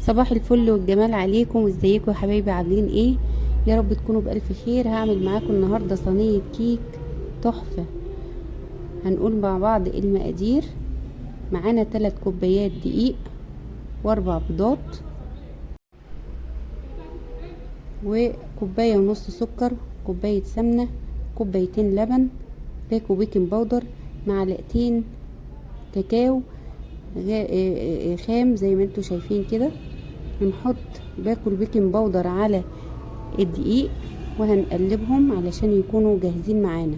صباح الفل والجمال عليكم. ازيكم يا حبايبي؟ عاملين ايه؟ يا رب تكونوا بألف خير. هعمل معاكم النهارده صينية كيك تحفة. هنقول مع بعض المقادير. معانا 3 كوبايات دقيق و4 بيضات وكوباية ونص سكر، كوباية سمنة، كوبايتين لبن، باكو baking powder، معلقتين كاكاو خام زي ما انتوا شايفين كده. هنحط باكو ال baking powder على الدقيق وهنقلبهم علشان يكونوا جاهزين معانا.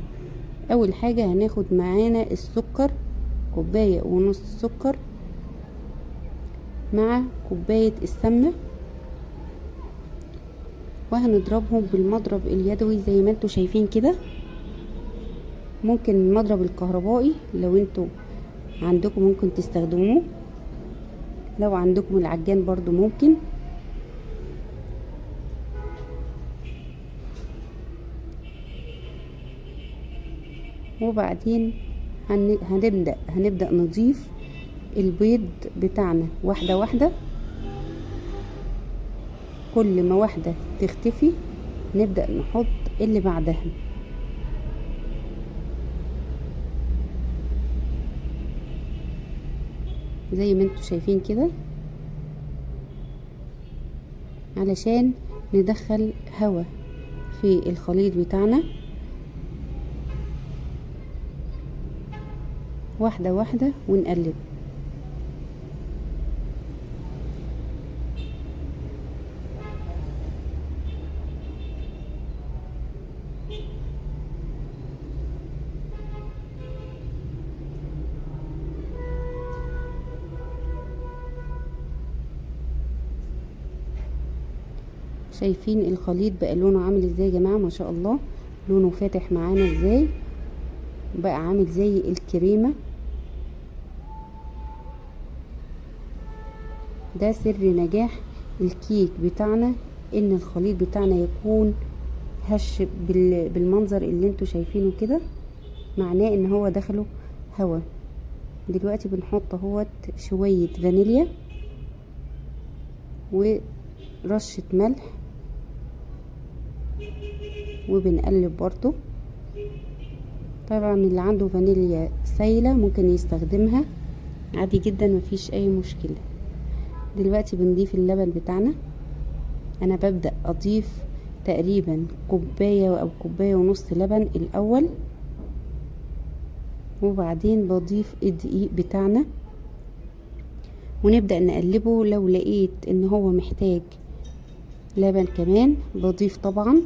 اول حاجة هناخد معانا السكر، كوباية ونص سكر مع كوباية السمنة، وهنضربهم بالمضرب اليدوي زي ما انتوا شايفين كده. ممكن المضرب الكهربائي لو انتوا عندكم ممكن تستخدموه، لو عندكم العجان برضو ممكن. وبعدين هنبدأ نضيف البيض بتاعنا واحدة واحدة. كل ما واحدة تختفي نبدأ نحط اللي بعدها. زي ما انتوا شايفين كده، علشان ندخل هوا في الخليط بتاعنا. واحدة واحدة ونقلب. شايفين الخليط بقى لونه عامل ازاي يا جماعة؟ ما شاء الله لونه فاتح معانا ازاي، بقى عامل زي الكريمة. ده سر نجاح الكيك بتاعنا، ان الخليط بتاعنا يكون هش بالمنظر اللي انتوا شايفينه كده، معناه ان هو دخله هوا. دلوقتي بنحط اهوت شوية فانيليا ورشة ملح وبنقلب برضو. طبعا اللي عنده فانيليا سايلة ممكن يستخدمها عادي جدا، مفيش اي مشكلة. دلوقتي بنضيف اللبن بتاعنا. انا ببدأ اضيف تقريبا كوباية او كوباية ونص لبن الاول، وبعدين بضيف الدقيق بتاعنا ونبدأ نقلبه. لو لقيت ان هو محتاج لبن كمان بضيف طبعا،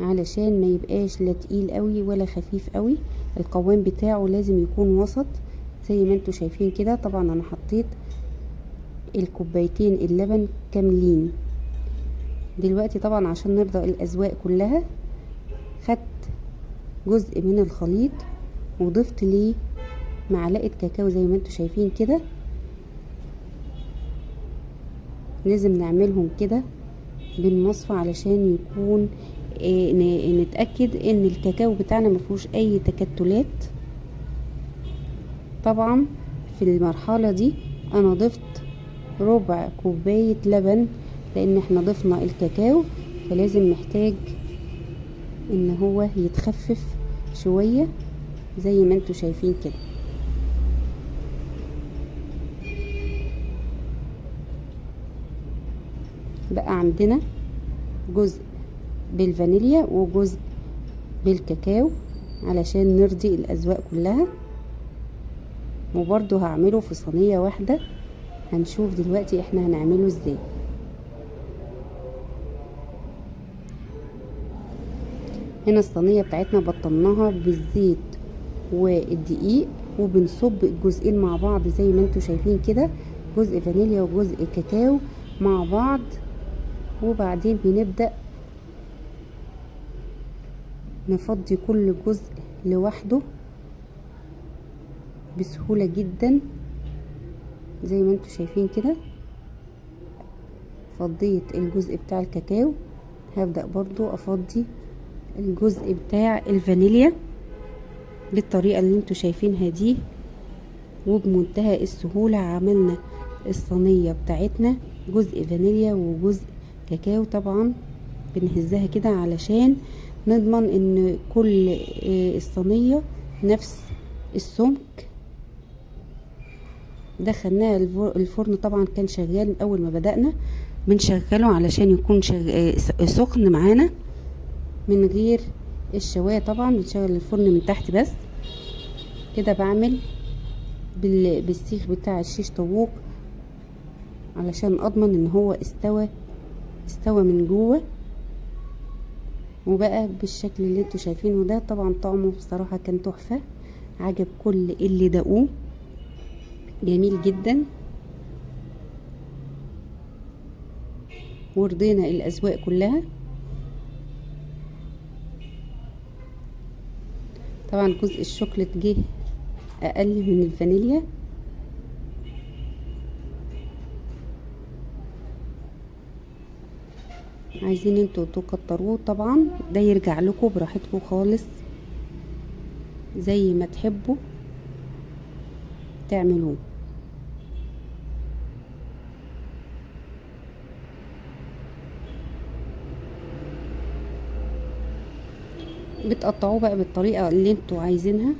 علشان ما يبقاش لا تقيل قوي ولا خفيف قوي. القوام بتاعه لازم يكون وسط زي ما انتوا شايفين كده. طبعا انا حطيت الكوبايتين اللبن كاملين. دلوقتي طبعا عشان نرضى الاذواق كلها، خدت جزء من الخليط وضفت ليه معلقة كاكاو زي ما انتوا شايفين كده. لازم نعملهم كده بالمصفى علشان يكون نتأكد ان الكاكاو بتاعنا مفيهوش اي تكتلات. طبعا في المرحلة دي انا ضفت ربع كوباية لبن، لان احنا ضفنا الكاكاو فلازم محتاج ان هو يتخفف شوية زي ما انتوا شايفين كده. بقى عندنا جزء بالفانيليا وجزء بالكاكاو علشان نرضي الأذواق كلها. وبرضو هعمله في صينية واحدة، هنشوف دلوقتي احنا هنعمله ازاي. هنا الصينية بتاعتنا بطلناها بالزيت والدقيق، وبنصب الجزئين مع بعض زي ما انتوا شايفين كده، جزء فانيليا وجزء كاكاو مع بعض. وبعدين بنبدأ نفضي كل جزء لوحده بسهولة جدا زي ما انتوا شايفين كده. فضيت الجزء بتاع الكاكاو، هبدأ برضو افضي الجزء بتاع الفانيليا بالطريقة اللي انتوا شايفينها دي. وبمنتهى السهولة عملنا الصينية بتاعتنا جزء فانيليا وجزء كاكاو. طبعا بنهزها كده علشان نضمن ان كل الصينية نفس السمك. دخلناها الفرن، طبعا كان شغال اول ما بدأنا، بنشغله علشان يكون سخن معانا من غير الشوايه. طبعا بنشغل الفرن من تحت بس كده. بعمل بالسيخ بتاع الشيش طاووق علشان اضمن ان هو استوى من جوه وبقى بالشكل اللي انتوا شايفينه ده. طبعا طعمه بصراحة كان تحفة، عجب كل اللي دقوه، جميل جدا، ورضينا الأذواق كلها. طبعا جزء الشوكولاتة جه اقل من الفانيليا. عايزين انتوا تكتروه طبعا ده يرجع لكم براحتكم خالص، زي ما تحبوا تعملوه. بتقطعوه بقى بالطريقة اللي انتوا عايزينها،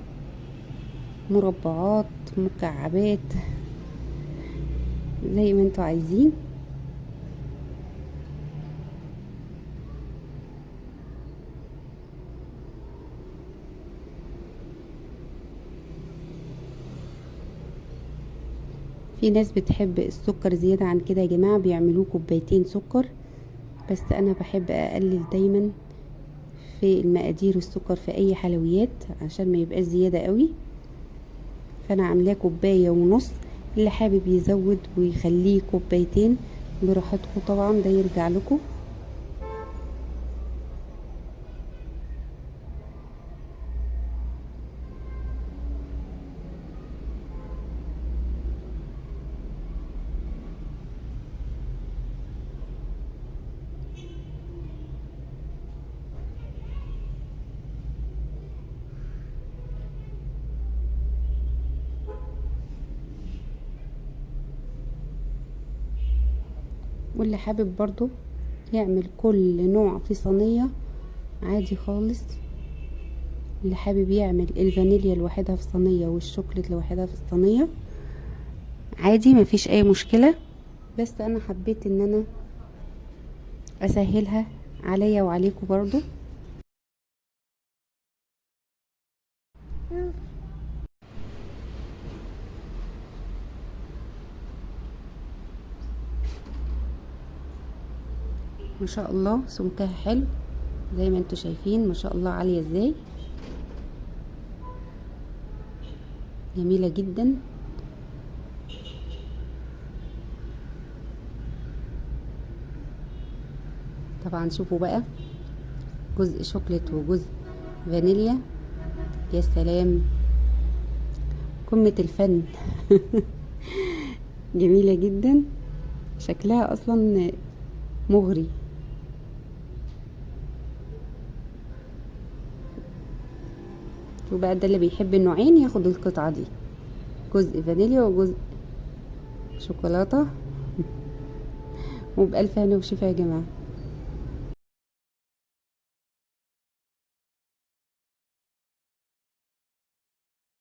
مربعات، مكعبات، زي ما انتوا عايزين. في ناس بتحب السكر زيادة عن كده يا جماعة، بيعملوه كوبايتين سكر، بس انا بحب اقلل دايما في المقادير السكر في اي حلويات عشان ما يبقاش زيادة قوي. فانا عاملاه كوباية ونص، اللي حابب يزود ويخليه كوبايتين براحتكم، طبعا ده يرجع لكم. واللي حابب برضو يعمل كل نوع في صينية عادي خالص، اللي حابب يعمل الفانيليا لوحدها في صينية والشوكولاتة لوحدها في الصينية عادي، مفيش اي مشكلة. بس انا حبيت ان انا اسهلها عليا وعليكم برضو. ما شاء الله سمكها حلو زي ما انتوا شايفين، ما شاء الله عالية ازاي، جميلة جدا. طبعا شوفوا بقى جزء شوكولاتة وجزء فانيليا، يا سلام، قمة الفن. جميلة جدا، شكلها اصلا مغري. وبقى ده اللي بيحب النوعين ياخد القطعة دي، جزء فانيليا وجزء شوكولاتة. وبألف هنا وشفا يا جماعة.